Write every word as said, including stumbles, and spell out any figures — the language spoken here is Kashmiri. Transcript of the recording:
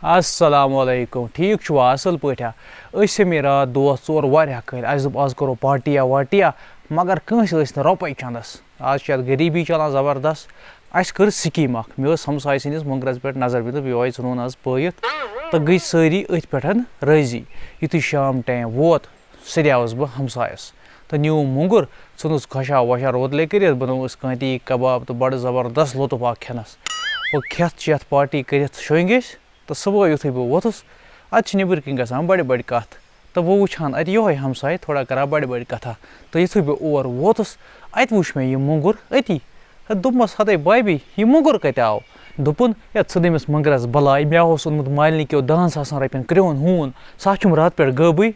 السلام علیکم، ٹھیٖک چھُوا؟ اَصٕل پٲٹھیا؟ أسۍ ٲسۍ راتھ دوس ژور واریاہ کٲلۍ، اَسہِ دوٚپ آز کَرو پارٹیا وارٹیا، مگر کٲنٛسہِ ٲسۍ نہٕ رۄپَے چَندَس۔ آز چھِ یَتھ غریٖبی چَلان زبردست۔ اَسہِ کٔر سِکیٖم اَکھ، مےٚ ٲس ہمساے سٕنٛدِس مۄنٛگرَس پٮ۪ٹھ نظر، مےٚ دوٚپ یِہوٚے ژھٕنون آز پٲیِتھ، تہٕ گٔے سٲری أتھۍ پٮ۪ٹھ رٲضی۔ یُتھُے شام ٹایم ووت، سریاوُس بہٕ ہمسایَس تہٕ نیوٗم مۄنٛگُر، ژھٕنُس خۄشا وۄشا روتلے کٔرِتھ، بَنووُس کٲنتی کباب تہٕ بَڑٕ زبردست لطف آو کھٮ۪نَس۔ وۄنۍ کھٮ۪تھ چٮ۪تھ پارٹی کٔرِتھ شۄنٛگۍ أسۍ تہٕ صُبحٲے یُتھُے بہٕ ووٚتھُس، اَتہِ چھِ نیٚبٕرۍ کِنۍ گژھان بَڑِ بَڑِ کَتھ تہٕ بہٕ وٕچھان اَتہِ یِہوٚے ہمساے تھوڑا کَران بَڑِ بَڑِ کَتھا۔ تہٕ یُتھُے بہٕ اور ووتُس، اَتہِ وٕچھ مےٚ یہِ مۄنٛگُر أتی۔ ہے، دوٚپمَس، "ہَتَے بھابھی، یہِ مۄنٛگُر کَتہِ آو؟" دوٚپُن، "ہے، ژٕ دٔمِس مۄنٛگرَس بَلاے، مےٚ اوس اوٚنمُت مالنہِ کیو دَہَن ساسَن رۄپیَن کرٛیوٚن ہوٗن، سُہ ہا چھُم راتہٕ پٮ۪ٹھ غٲبٕے۔"